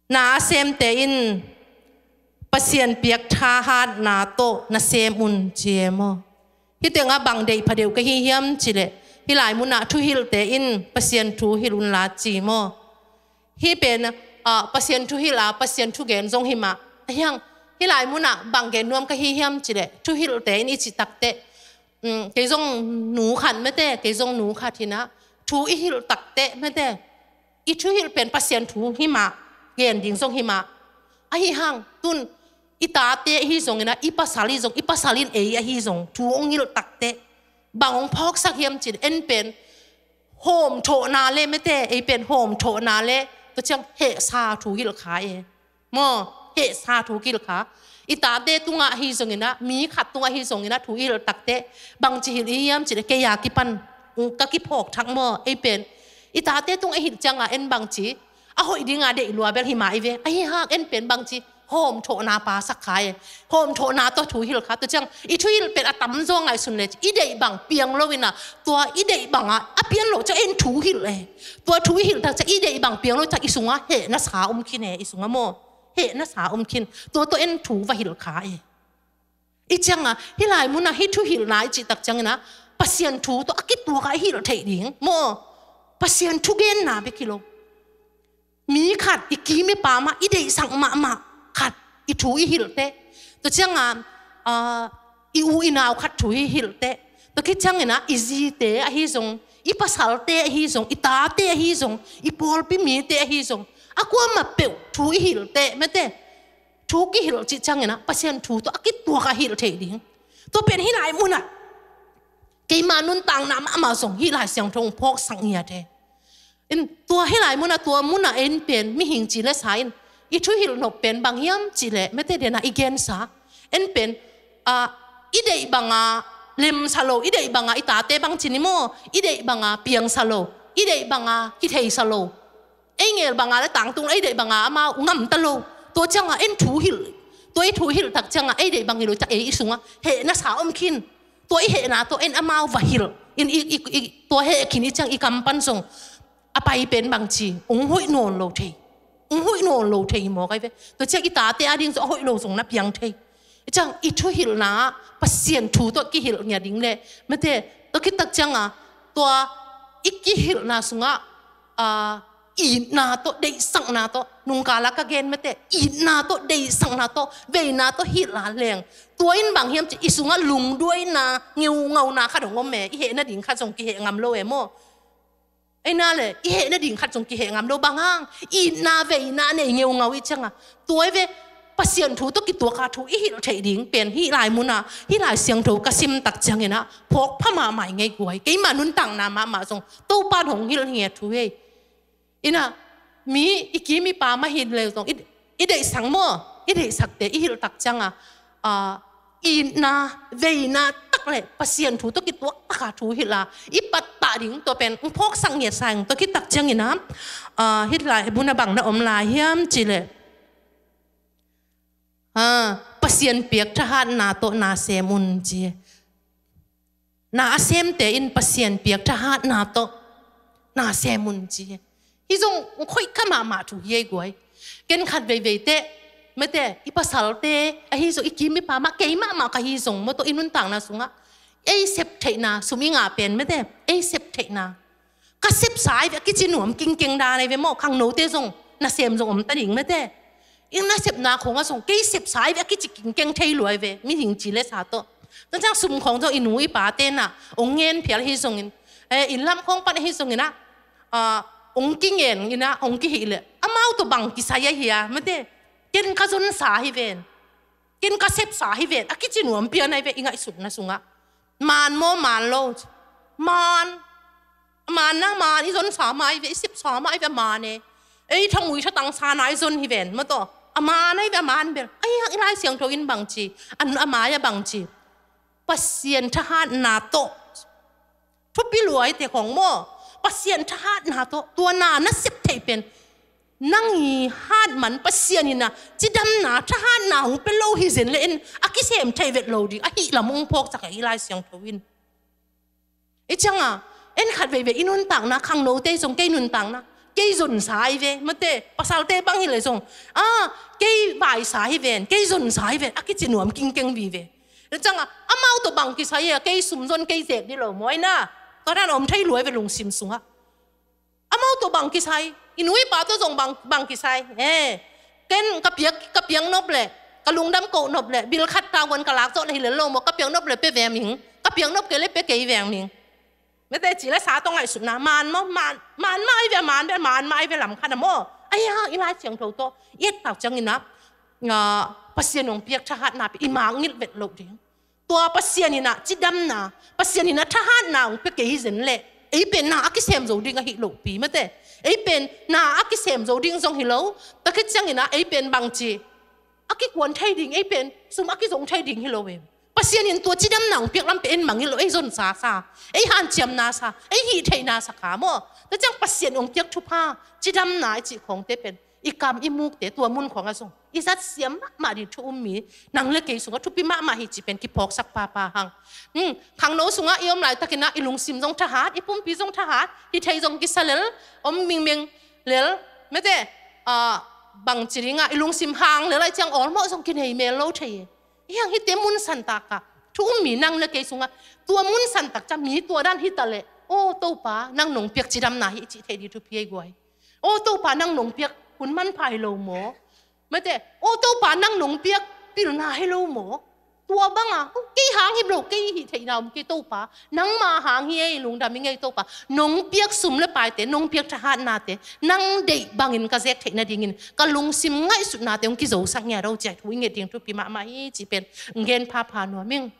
na a semte in Pasian piak thahatna tawh na sem un, ci e maw. Hih tengah bang deih phadeuh ka hi hiam cih leh, hih lai munah thuhilhte in Pasian thu hilh unla ci maw. Hih pen, ah, Pasian thuhilh a, Pasian thugen zong hi mah. Ahi hang hih lai munah bang gen nuam ka hi hiam cih leh, thuhilhte in i cih takteh, um, kei zong nu khat mete, kei zong nu khat hi-in ah, thu i hilh takteh mete, i thuhilh pen Pasian thu hi mah, gen ding zong hi mah. Ahi hang tun i tate ahi zongin ah, i pasal ahi zong, i pasal in ei ahi zong, thu hong hilh takteh bang hong phawksak hiam cih leh, en pen hawmthawhna le mete, ei pen hawmthawhna le, tua ciang hehsa thu hilh kha e. Maw, hehsa thu hilh kha. I tate tungah ahi zongin ah, mi khat tungah ahi zongin ah thu i hilh takteh bangci hilh i hiam cih leh, kei a kipan, um, ka kiphawk thak maw, ei pen i tate tungah i hilh ciangah en bangci, a hoih dinga deih lua bel hi mah i ve. Ahi hang en pen bangci, hawmthawhna pasak kha e. Hawmthawhna tawh thu hilh kha. Tua ciang i thuhilh pen a tamzaw ngaihsun le, i deih bang piang lo-in ah, tua i deih bangah a pian loh ciang en thu hilh e. Tua thu i hilh tak ciang i deih bang piang lo ciang i sungah hehna sa om khin e, i sungah maw. Hehna sa om khin. Tua tawh en thu va hilh kha e. I ciangah hih lai munah hih thuhilhna i cih tak ciangin ah, Pasian thu tawh a kituak a i hilh theih ding maw. Pasian thugenna bek hi lo. Mi khat i kim i pam ah i deihsak mahmah khat i thu i hilh teh. Tua ciangah, ah, i u i nau khat thu i hilh teh. Tua khit ciangin ah i zite ahi zong, i pasalte ahi zong, i tate ahi zong, i pawlpi mite ahi zong, a kuamah peuh thu i hilh teh mete. Thu kihilh cih ciangin ah Pasian thu tawh a kituak a hilh theih ding. Tua pen hih lai munah keima nuntakna mahmah zong hih Lai Siangtho hong phawksak ngiat e. In tua hih lai munah, tua munah en pen mihing ci le sa in i thuhilh nop pen bang hiam cih leh, mete dena i gensa en pen, ah, i deih banga lemsa lo, i deih banga i tate bang ci ni maw, i deih banga piangsa lo, i deih banga kitheisa lo. Ei ngel banga le tangtung, ei deih banga amau ngamta lo. Tua ciangah en thu hilh. Tua i thu hilh tak ciangah ei deih bang hi lo ciang ei i sungah hehna sa om khin. Tua i hehna tawh en amau va hilh. In i, i, i, tua heh khin i ciang i kam pan zong a pai pen bangci, hong hoih nawn lo thei. Hong hoih nawn lo thei hi mawk ai ve. Tua ciang i tate ading zong a hoih lo zong na piang thei. I ciang i thuhilhna ah Pasian thu tawh kihilh ngiat ding le, mete, tua khit tak ciangah tua i kihilhna sungah, ah, itna tawh, deihsakna tawh, nungkala ka gen mete, itna tawh, deihsakna tawh, veina tawh hilh a leng, tua in bang hiam cih i sungah lungduaina, ngeungauna khat hong om e, i heh nading khat zong kiheh ngam lo e maw. Ei na le, i heh nading khat zong kiheh ngam lo, bang hang, itna veina nei ngeungau i ciangah. Tua i ve, Pasian thu tawh kituak a thu i hilh theih ding pen hih lai munah, hih Lai Siangtho ka sim tak ciangin ah phawk pha mahmah i ngei guai. Keima nuntakna mahmah zong Topa in hong hilh hi nge thu hei. Inah, mi i kim i pam a hi le zong, i, i deihsak maw, i deihsakte i hilh tak ciangah, ah, itna veina tak le Pasian thu tawh kituak taka thu hilh a i pattah ding, tua pen hong phawksak ngiat sa ing. Tua khit tak ciangin ah, ah, hih lai munah bang na om lai hiam cih leh, ah, Pasian piak thahatna tawh na sem un ci. Na a semte in Pasian piak thahatna tawh na sem un ci. Hih zong khoih kha mahmah thu hi ei guai. Ken khat veivei teh, mete, i pasalte ahi zong, i kim i pam ah, kei mahmah ka hi zong maw, tua i nuntakna sungah Ei sep theihna, sum i ngah pen mate, ei sep theihna. Ka sepsa hi ve a kici nuam kingkeng dan ahi ve maw, khangnote zong, nasem zong om ta ding mate. I nasepna khawngah zong, kei sepsa hi ve a kici kingkeng thei lua hi ve, mihing ci le sa tawh. Tua ciang sum khawng zong i nu i pate na, ong ngen phial hi zongin, eh, inn lam khawng pan hi zongin ah, ah, ong kingen in ah, ong kihih leh, amau tawh bang kisai ahi a, mate. Ken ka zonsa hi ven. Ken ka sepsa hi ven, a kici nuam pian ahi ve, i ngaihsutna sungah. Maan maw, maan lo? Maan. Maan na maan, i zonsa mah ahi ve, i sepsa mah ahi ve, a maan e. Ei thangui thatang sa na i zon hi ven, maw tawh. A maan ahi ve, a maan bel. Ahi hang i Lai Siangtho in bang ci, an a mai-ah bang ci. Pasian thahatna tawh. Thupi luaite khawng maw. Pasian thahatna tawh, tua na na sep theih pen. Nang i hat man Pasian in ah, cidamna, thahatna hong pia lo hi zen le in, a kisem thei vet lo ding, ahi lam hong phawksak ahi Lai Siangtho in. I ciangah, en khat veivei i nuntakna, khangnote zong kei nuntakna, kei zonsa ahi ve, mate, pasalte bang hi le zong, ah, kei vaisa hi ven, kei zonsa hi ven, a kici nuam kingkeng vive. I ciangah, amau tawh bang kisai a, kei sum zon kei zek di lo maw i na, tua dan om thei lua hi ve lungsim sungah. Amau tawh bang kisai, i nu i pa tawh zong bang, bang kisai. Eh, ken ka piak, ka piak nop leh, ka lungdam koh nop leh, bil khat tavuan ka lak zawh leh hi lel lo maw, ka piak nop leh pia veng ning, ka piak nop kei leh pia kei veng ning. Mate ci le sa tawh ngaihsutna, maan maw, maan, maan mah ahi ve, maan ve, maan mah ahi ve lam khat a maw. Ahi hang i Lai Siangtho tawh, i et tak ciangin ah, ah, Pasian hong piak thahatna pen, i mangngilh vet loh ding. Tua Pasian in ah cidamna, Pasian in ah thahatna hong pia kei hi zen leh, ei pen na a kisem zo ding ahi lopi mate. Ei pen na a kisem zo ding zong hi lo, tua khit ciangin ah ei pen bang ci, a kikuan thei ding, ei pen sum a kizong thei ding hi lo em. Pasian in tua cidamna hong piak lam pen en mangngilh lo, ei zonsa sa, ei hanciamna sa, ei hih theihna sa kha maw. Tua ciang Pasian hong piak thupha, cidamna i cih khawngte pen i kam i mukte tua mun khawngah zong i zat siam mahmah ding thu um mi, nang le kei sungah thupi mahmah hi cih pen kiphawksak papa hang. Hmm, khangno sungah i om laitakin ah i lungsim zong thahat, i pumpi zong thahat, hih theih zong kisa lel, om mingming lel, mate, ah, bang ci ding ah, i lungsim hang lel ahih ciang awlmawh zong kinei mel lo thei e. Ahi hang hihte mun santak ah thu um mi nang le kei sungah, tua mun santak ciang mi tua dan hi ta leh, aw Topa, nang nong piak cidamna hi cih thei ding thupi ahi guai. Aw Topa, nang nong piak hun manpha hi lo maw? Mate, aw Topa, nang nong piak pilna hi lo maw? Tua bang a, kei hang hi lo, kei hih theihna om kei Topa, nangma hang hi ei, lungdam ing ei Topa. Nong piak sum le paite, nong piak thahatnate, nang deih bangin ka zek theih nadingin ka lungsim ngaihsutnate hong kizosak ngiat o ci-a thu i nget ding thupi mahmah hi cih pen gen phapha nuam ing.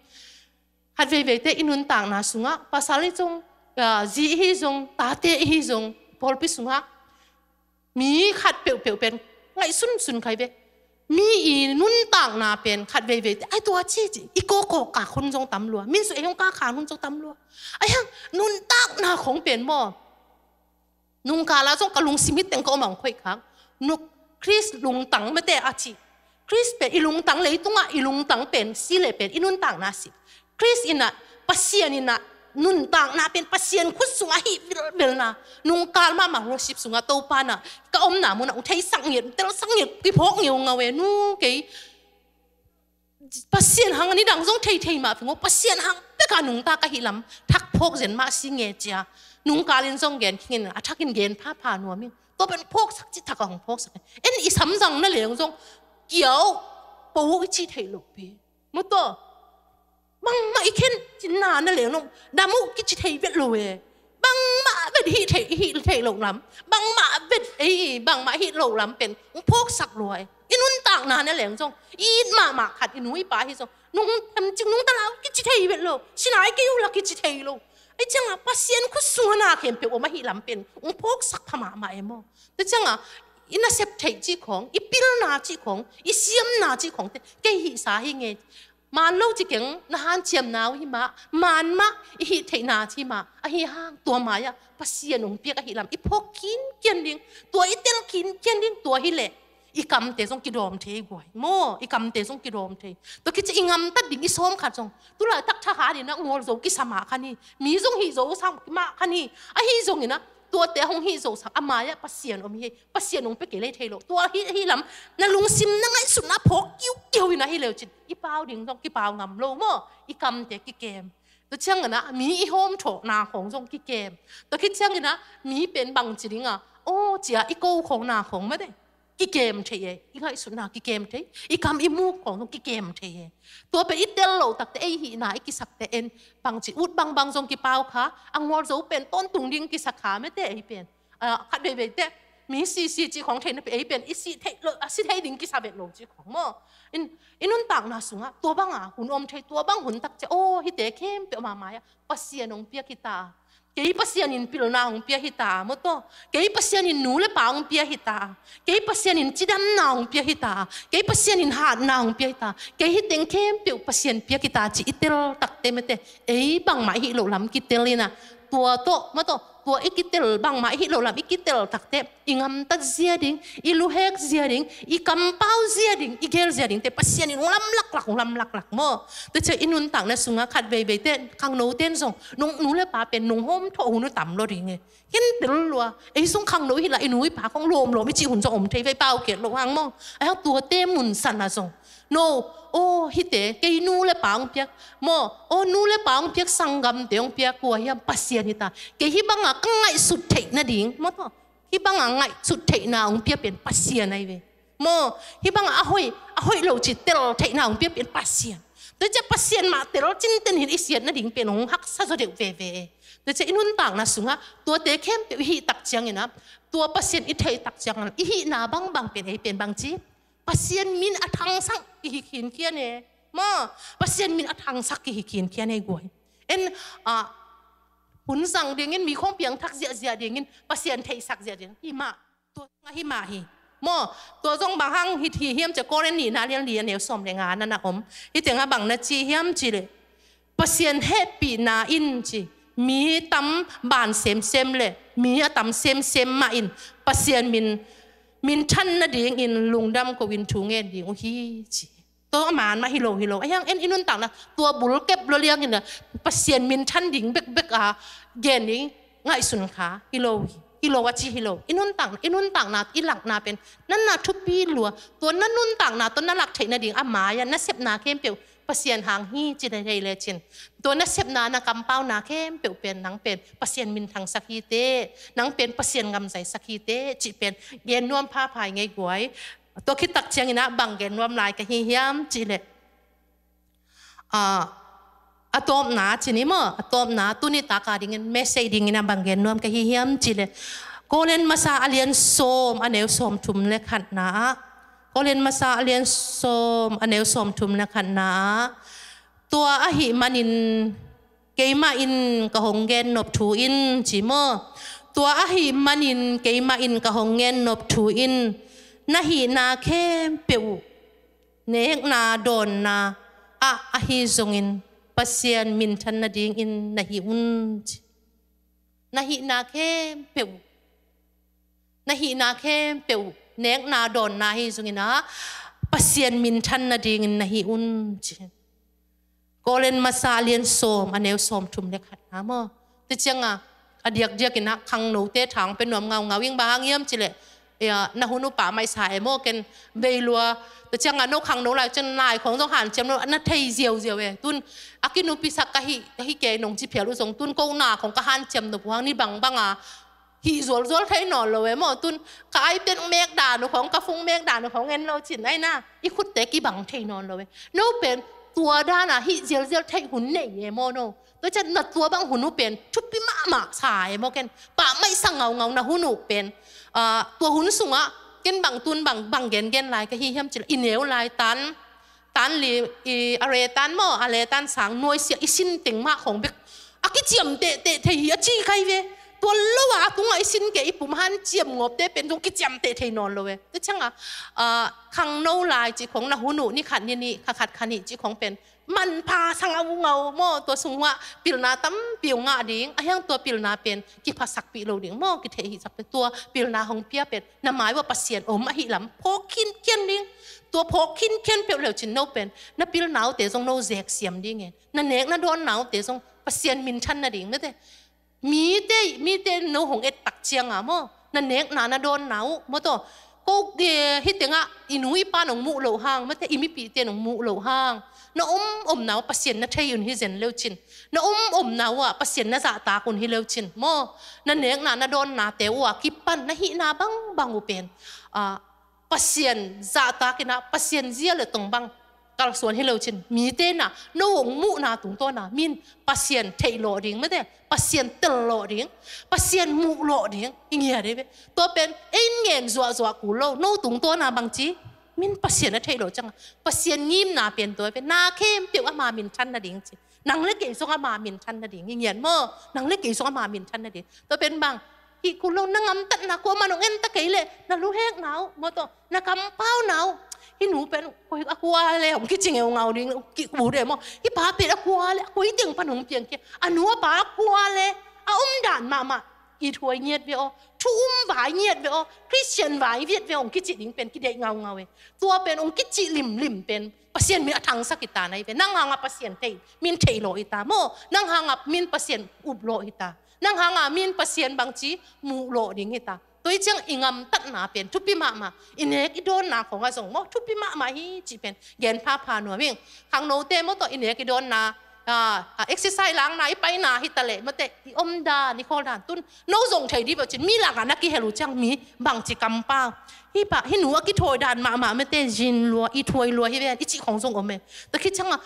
Khat veiveite i nuntakna sungah, pasal i zong, ah, zi i hi zong, tate i hi zong, pawlpi sungah mi khat peuhpeuh pen ngaihsunsun kha hi ve. Mi i nuntakna pen khat veiveite, ai tua ci ci, i kawkaw kak hun zong tam lua, min su ei hong kakhan hun zong tam lua. Ahi hang nuntakna khong pen maw, nungkal ah zong ka lungsim hi teng ka om ang khoih khak. Nuk Khrist lungtang mate a ci. Khrist pen i lungtang, leitungah i lungtang pen si le pen i nuntakna si. Khrist in ah, Pasian in ah, nuntakna pen Pasian khut sungah hi vilvelna. Nungkal mahmah worship sungah Topa na ka omna munah hong theisak ngiat, telsak ngiat, kiphawk ngiungau e nu kei. Pasian hang a nidang zong theithei mah phi ngo, Pasian hang peka nungta ka hi lam thak phawk zen mah si nge cia. Nungkal in zong gen khingin a thakin gen phapha nuam in. Tua pen phawksak ci thak a hong phawksak. En i samzang na leng zong kiau po i ci thei lo pi. Mu taw. Bangmah i khen cinna na leng zong dam uh kici thei vet lo e. Bangmah vet hih thei, hih thei lo lam. Bangmah vet ei, bangmah hih lo lam pen hong phawksak lua e. I nuntakna na leng zong i it mahmah khat i nu i pa hi zong nung tam cik nung tala uh kici thei vet lo. Sinai kei uh la kici thei lo. Ei ciangah Pasian khut sungah na khempeuh om ahih lam pen hong phawksak pha mahmah e maw. Te ciangah i nasep theih cih khawng, i pilna cih khawng, i siamna cih khawngte kei hihsa hi nge. Maan lo ci keng, na hanciamna uh hi mah, maan mah i hih theihna ci mah, ahi hang tua mai-ah Pasian hong piak ahih lam i phawk kinkian ding, tua i tel kinkian ding, tua hi leh i kamte zong kidawm thei guai maw, i kamte zong kidawm thei. Tua kici i ngamtat ding i sawm khat zong, tulaitak thahat in a ngawl zo kisa mah khan hi, mi zong hih zo sa mah khan hi, ahi zongin a tuate hong hih zosak a mai-ah Pasian om hi, Pasian hong pia kei lei thei lo. Tua hi, hi lam na lungsim na ngaihsutna phawk kiukiu in ahi leu cin i pau ding zong kipau ngam lo maw, i kamte kikem. Tua ciangin ah mi i hawmthawhna khawng zong kikem. Tua khit ciangin ah mi pen bangci ding a, aw, ci-a i ko khawngna khawng mate kikem thei e. I ngaihsutna kikem thei, i kam i muk khawng zong kikem thei e. Tua pen i tel loh takte ei hihna i kisakte en, bangci ut bangbang zong kipau kha, a ngual zo pen tawntung ding kisa kha mate ei pen. A, khat veiveite mi sisi cih khawng theihna pen ei pen i si thei lo, a si thei ding kisa vet lo cih khawng maw. In, i nuntakna sungah tua banga hun om thei, tua bang hun tak ciang, aw, hihte khempeuh a mai-ah Pasian hong piak hi ta. Kei Pasian in pilna hong pia hi ta, maw taw. Kei Pasian in nu le pa hong pia hi ta. Kei Pasian in cidamna hong pia hi ta. Kei Pasian in hatna hong pia hi ta. Kei hih teng khempeuh Pasian piak hi ta ci i tel takte mate, ei bangmah i hih loh lam kitel in ah, tua tawh, maw taw, tua i kitel, bangmah i hih loh lam i kitel takte, i gamtat zia ding, i luhek zia ding, i kampau zia ding, i gel zia dingte Pasian in hong lam laklak, hong lam laklak maw. Tua ciang i nuntakna sungah khat veiveite, khangnote in zong nong nu le pa pen nong hawmthawh hun uh tam lo ding e. Ken tel lua, ei sung khangno hi la, i nu i pa khawng lawmlawm i cih hun zong om thei ve, pau kiat loh hang maw. Ahi hang tuate munsan ah zong, no, aw, hihte kei nu le pa hong piak maw, aw, nu le pa hong piak, sanggamte hong piak, kua hiam, Pasian hi ta. Kei hih banga ka ngaihsut theih nading, maw taw, hih banga ngaihsut theihna hong pia pen Pasian ahi ve. Maw, hih banga a hoih, a hoih lo ci tel theihna hong pia pen Pasian. Tua ciang Pasian mah tel cinten hi in, i siat nading pen hong haksa zaw deuh veve. Tua ciang i nuntakna sungah tuate khempeuh i hih tak ciangin ah, tua Pasian i theih tak ciangin ah, i hihna bangbang pen ei pen bangci, Pasian min a thangsak kihi khinkhian e. Maw, Pasian min a thangsak kihi khinkhian e guai. En, a, hun zang dingin, mi khawng piangthak ziahziah dingin, Pasian theihsak ziah dingin, hi mah. Tua zong ahi mah hi. Maw, tua zong bang hang hi, hi hiam cih leh Korin nihna lian li a neu sawm le nga na na om. Hih tengah bang na ci hiam cih leh, Pasian hehpihna in ci, mi tam ban semsem le mi a tam semsem mah in Pasian min, minthan nadingin lungdam ko-in thu ngen ding uh hi ci. Tua a man mah hi lo, hi lo. Ahi hang en i nuntakna, tua bul kep lua liangin ah Pasian minthan ding bekbek a gen ding ngaihsun kha hi lo hi. Hi lo a ci hi lo. I nuntakna, i nuntakna, i lakna pen na na thupi lua. Tua na nuntakna tawh na lak theih nading a mai-ah nasepna khempeuh Pasian hang hi ci na thei lecin, tua nasepna, na kampauna khempeuh pen nang pen Pasian minthangsak hi teh, nang pen Pasian ngamzaisak hi teh cih pen gen nuam phapha ing ei guai. Tua khit tak ciangin ah bang gen nuam lai ka hi hiam cih leh, a, a tawpna ci ni maw, a tawpna tuni tak a dingin message dingin ah bang gen nuam ka hi hiam cih leh, Korin masa a lian sawm a neu sawm thum le khatna ah, Korin masa a lian sawm a neu sawm thum le khatna ah, tua ahih manin keimah in ka hong gen nop thu in ci maw. Tua ahih manin keimah in ka hong gen nop thu in, na hihna khempeuh uh nekna dawnna ah ahi zongin Pasian minthan nadingin na hih un ci. Na hihna khempeuh uh, na hihna khempeuh uh nekna dawnna ahi zongin ah Pasian minthan nadingin na hih un ci. Korin masa a lian sawm a neu sawm thum le khatna maw. Tua ciangah a diakdiakin ah khangnote thang pia nuam ngaungau ing. Bang hang hiam cih leh, ia, na hun uh pammaih sa e maw, ken bei lua. Tua ciangah no khangno lai cin lai khawng zong hanciam lo, na thei ziauziau e. Tun a kinupisak ka hi, ka hi kei nong ci phial uh zong tun ko na khawng ka hanciam nop uh hang ni bangbang a hih zualzual thei nawn lo e maw. Tun ka iPad mek dan uh khawng, ka phone mek dan uh khawng en lo cin ai na, i khutte kibang thei nawn lo e. No pen tua dan a hih zialzial theih hun nei e maw no. Tua ciang na tua bang hun uh pen thupi mahmah sa e maw, ken pammaih sa ngaungau na hun uh pen. Ah, tua hun sungah ken bang tun bang, bang gengen lai ka hi hiam cih leh, i neu lai tan, tan li, i, a re tan maw, a re tan sang nuaisiah i sin teng mah khawng bek a kiciam tehteh thei hi a ci khai ve. Tua lo a a tungah i sin kei, i pum hanciam ngawpte pen zong kiciam teh thei nawn lo e. Tua ciangah, ah, khangno lai cih khawng na hun uh ni khat ni nih, kha khat kha nih cih khawng pen manpha sa ngaungau maw, tua sungah pilna tampi uh ngah ding, ahi hang tua pilna pen kiphasakpih lo ding maw, kitheih hihsakte, tua pilna hong pia pen na mai uah Pasian om ahih lam phawk khinkhian ding. Tua phawk khinkhian peuh leu cin no pen na pilna uhte zong no zeksiam ding e, na nek na dawnna uhte zong Pasian minthan nading mate. Mite, mite no hong et tak cianga maw, na nekna na dawnna uh maw taw. Ko, eh, hih tengah i nu i pa nong muh loh hang, mate, i mipihte nong muh loh hang, Na om omna uh ah Pasian na thei un hi zen leucin, na om omna uh ah Pasian na zahtak un hi leucin maw, na nekna na dawnnate uh a kipan na hihna bangbang uh pen, ah, Pasian zahtak in ah Pasian zia le tong bang kalsuan hi leucin, mite na no hong muhna tungtawna min Pasian theih lawh ding mate, Pasian tel lawh ding, Pasian muh lawh ding i ngiat hi ve. Tua pen ei ngen zuahzuah kul lo, no tungtawna bangci min Pasian a theih lawh cianga Pasian ngimna pen tua ve, na khempeuh ama minthan nading ci. Nang le kei zong ama minthan nading i ngiat maw? Nang le kei zong ama minthan nading. Tua pen bang hih kul lo, na ngamtatna kuamah nong en ta kei leh, na luhekna uh maw tawh, na kampauna uh, hih nu pen koi a kua le hong kici ngeungau ding, ki u de maw? Hih pa pen a kua le a koi teng pan hong piang kia, a nu a pa a kua le a omdan mahmah. Ithuai ngiat ve aw, thu um vai ngiat ve aw, Christian vai viat ve aw, hong kici ding pen kideih ngaungau e. Tua pen hong kici limlim pen Pasian min a thangsak hi ta na hi ve. Nang hanga Pasian thei, min theih lawh hi ta maw? Nang hanga min Pasian up lawh hi ta. Nang hanga min Pasian bangci muh lawh ding hi ta. Tua hi ciang i ngamtatna pen thupi mahmah, i nek i dawnna khong a zong maw, thupi mahmah hi cih pen gen phapha nuam ing. Khangnote maw tawh i nek i dawnna, ah, ah, exercise lakna i paina hi ta leh mate, i omdan i khawldan tun no zong thei dih beuh cin, mi lakah na kihel uh ciang mi bangci kampau. Hih pa, hih nu a kithawi dan mahmah mate, zin lua, ithuai lua hi ve, i cih khong zong om e. Tua khit cianga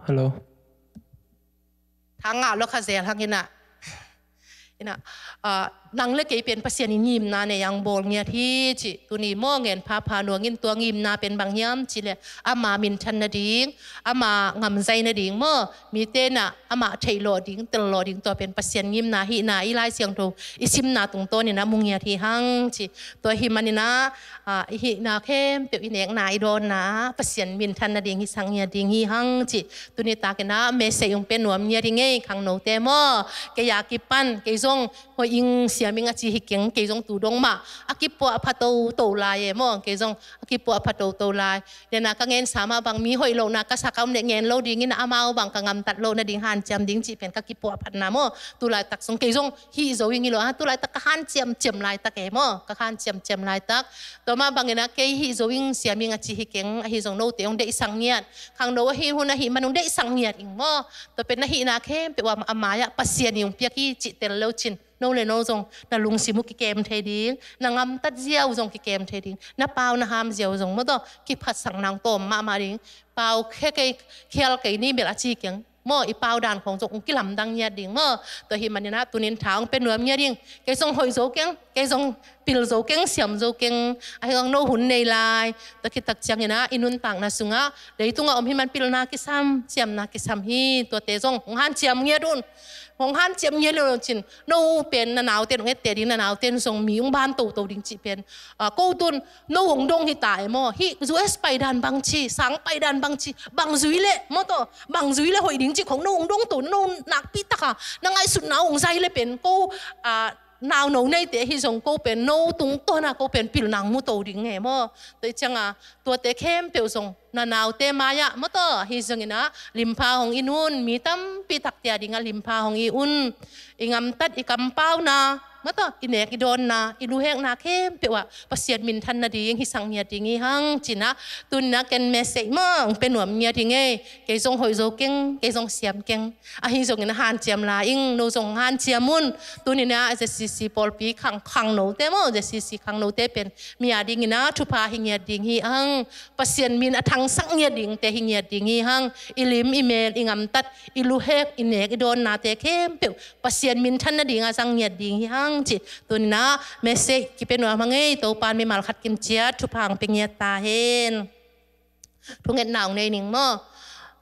Hello. Thang ngah lo kha zel hang ina. Ina, ah, nang le kei pen Pasian i ngimna nei ang bawl ngiat hi ci. Tuni maw ngen phapha nuam ing, tua ngimna pen bang hiam ci le, ama minthan nading, ama ngamzai nading maw, mite na ama theih lawh ding, tel lawh ding, tua pen Pasian ngimna hihna i Lai Siangtho i simna tungtawnin a mu ngiat hi hang ci. Tua hi manin ah, ah, i hihna khempeuh, i nekna, i dawnna Pasian minthan nading hisak ngiat ding hi hang ci. Tuni takin ah message hong pia nuam ngiat ing ei, khangnote maw. Kei a kipan, kei zong hoih ing siam ing a ci hi keng, kei zong tu dong mah a kipuahpha toto lai e maw, kei zong a kipuahpha toto lai. Dena ka ngensa mah bang mi hoih lohna ka sak a om leh ngen lo dingin, amau bang ka ngamtat loh nading hanciam ding cih pen ka kipuahphatna maw. Tu laitak zong kei zong hih zo ing hi lo a, tu laitak ka hanciamciam laitak e maw, ka hanciamciam laitak. Tua mah bangin ah kei hih zo ing siam ing a ci hi keng, ahi zong note hong deihsak ngiat. Khangno ahi hun ahih man hong deihsak ngiat ing maw. Tua pen na hihna khempeuh a, a mai-ah Pasian in hong piak hi cih tel leucin, no le no zong na lungsim uh kikem thei ding, na ngamtat zia uh zong kikem thei ding, na pau na ham zia uh zong maw tawh kiphatsakna hong tawm mahmah ding. Pau khe kei, khial kei ni bel a ci keng maw, i pau dan khong zong hong kilamdang ngiat ding maw. Tua hi manin ah tunin tha hong pia nuam ngiat ing. Kei zong hoih zo keng, kei zong pil zo keng, siam zo keng, ahi hang no hun nei lai. Tua khit tak ciangin ah i nuntakna sungah, leitungah om hi man pilna kisam, siamna kisam hi. Tuate zong hong hanciam ngiat un. Hong hanciam ngiat lo cin, no pen na naute hong etteh ding, na naute zong mi hong ban toto ding cih pen, ah, ko tun no hong dong hi ta e maw. Hih U S paidan bangci, sang paidan bangci, bang zui leh maw tawh, bang zui leh hoih ding cih khong no hong dong to, no nakpi taka na ngaihsutna hong zai leh pen ko, ah, nauno neite ahi zong ko pen no tungtawna ko pen pilna hong mu to ding e maw. Tua hi cianga tuate khempeuh zong na naute mai-ah maw tawh, ahi zongin ah limpha hong ih un, mi tampi takte a dingah limpha hong ih un. I ngamtat, i kampauna maw tawh, i nek i dawnna, i luhekna khempeuh ah Pasian minthan nading hisak ngiat ding hi hang ci-in ah, tuni-in ah ken message mah hong pia nuam ngiat ing ei. Kei zong hoih zo keng, kei zong siam keng. Ahi zongin ah hanciam lai ing, no zong hanciam un. Tuni-in ah Z C C pawlpi khang, khangnote maw, Z C C khangnote pen mi a dingin ah thupha hi ngiat ding hi hang. Pasian min a thangsak ngiat dingte hi ngiat ding hi hang. I lim, i mel, i ngamtat, i luhek, i nek, i dawnnate khempeuh Pasian minthan nading a zang ngiat ding hi hang ci. Tuni-in ah message kipia nuam hang ei. Topa'n mimal khat kim ciat thupha hong pia ngiat ta hen. Thungetna hong nei ning maw.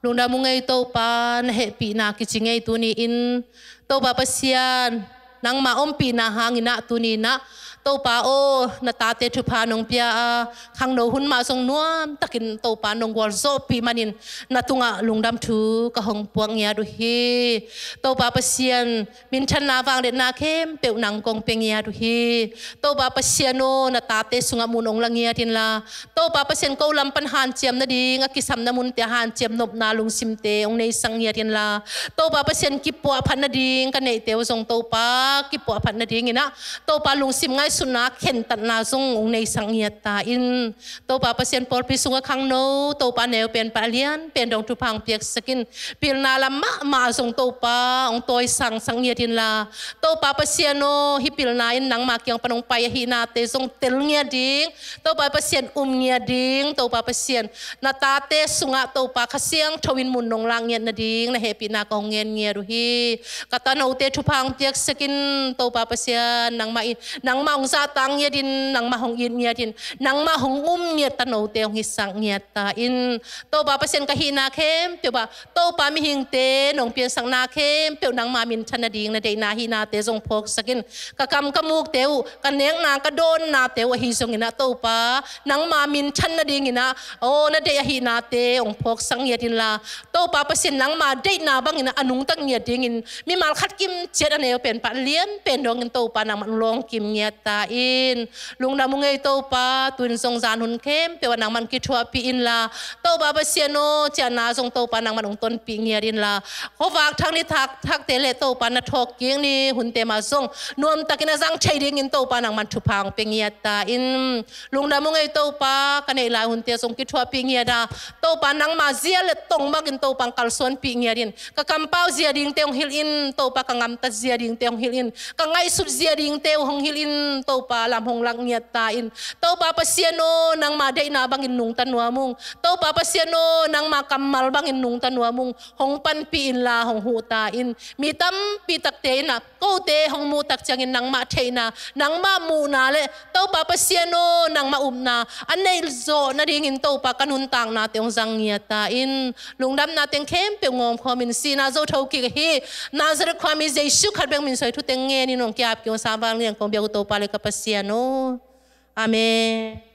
Lungdam ung ei Topa, na hehpihna kici ngei tuni-in. Topa Pasian, Nangma ompihna hangin ah tuni-in ah Topa aw, na tate thupha nong pia a, khangno hun mah zong nuamtakin Topa nong gualzawhpih manin na tungah lungdam thu ka hong puak ngiat uh hi. Topa Pasian, minthanna vangliatna khempeuh nang kong pia ngiat uh hi. Topa Pasian aw, na tate sungah mun hong la ngiat inla, Topa Pasian, ko lam pan hanciam nading a kisamna munte ah hanciam nopna lungsimte hong neisak ngiat inla, Topa Pasian, kipuahphat nading ka neihte uh zong Topa kipuahphat nadingin ah Topa lungsim ngaihsutna khentatna zong hong neisak ngiat ta in. Topa Pasian, pawlpi sungah khangno Topa neu pen pan a lian pen dong thupha hong piaksak in. Pilna lam mahmah zong Topa hong tawisangsak ngiat inla, Topa Pasian aw, hih pilna in nangma kiang pan hong pai ahihnate zong tel ngiat ding, Topa Pasian, um ngiat ding, Topa Pasian, na tate sungah Topa Kha Siangtho in mun nong lak ngiat nading na hehpihna ka hong ngen ngiat uh hi. Ka tanote thupha hong piaksak in, Topa Pasian, nangmah in, nangmah hong zahtak ngiat in, nangmah hong it ngiat in, nangmah hong um ngiat tanote hong hisak ngiat ta in. Topa Pasian, ka hihna khempeuh ah Topa, mihingte nong piansakna khempeuh nangma minthan nading na deihna hihnate zong phawksak in. Ka kam ka mukte uh, ka nekna ka dawnnate uh ahi zongin ah Topa, nangma minthan nadingin ah aw, na deih ahihnate hong phawksak ngiat inla, Topa Pasian, nangma deihna bangin ah a nungta ngiat dingin mimal khat kim ciat a neu pen pan a lian pen dongin Topa nangman hong lawngkim ngiat ta in. Lungdam ung ei Topa, tu-in zong zan hun khempeuh ah nangman kithuahpih inla, Topa Pasian aw, ciahna zong Topa nangman hong tonpih ngiat inla, khuavak thak ni thak thakte le Topa na thawhkik ni hunte mah zong nuamtakin a zang thei dingin Topa nangman thupha hong pia ngiat ta in. Lungdam ung ei Topa, ka neih lai hunte zong kithuahpih ngiat a, Topa nangma zia le tong bangin Topa hong kalsuanpih ngiat in. Ka kampau zia dingte hong hilh in, Topa ka gamtat zia dingte hong hilh in. Ka ngaihsut zia dingte uh hong hilh in, Topa lam hong lak ngiat ta in. Topa Pasian aw, nangma deihna bangin nungta nuam ung. Topa Pasian aw, nangma kammal bangin nungta nuam ung. Hong panpih inla, hong huh ta in. Mi tampi takte in ah kote hong muh tak ciangin nangmah theihna, nangmah muhna le Topa Pasian aw, nangmah upna a neih zawh nadingin Topa ka nuntaknate hong zang ngiat ta in. Lungdamna teng khempeuh ngawm khawmin sihna zo thokik ahi Nazareth khuami Jesu khat bek min suang thu teng ngenin hong ki-ap kik ung. Sangvan lian kong biak uh Topa le ka Pasian aw. Amen.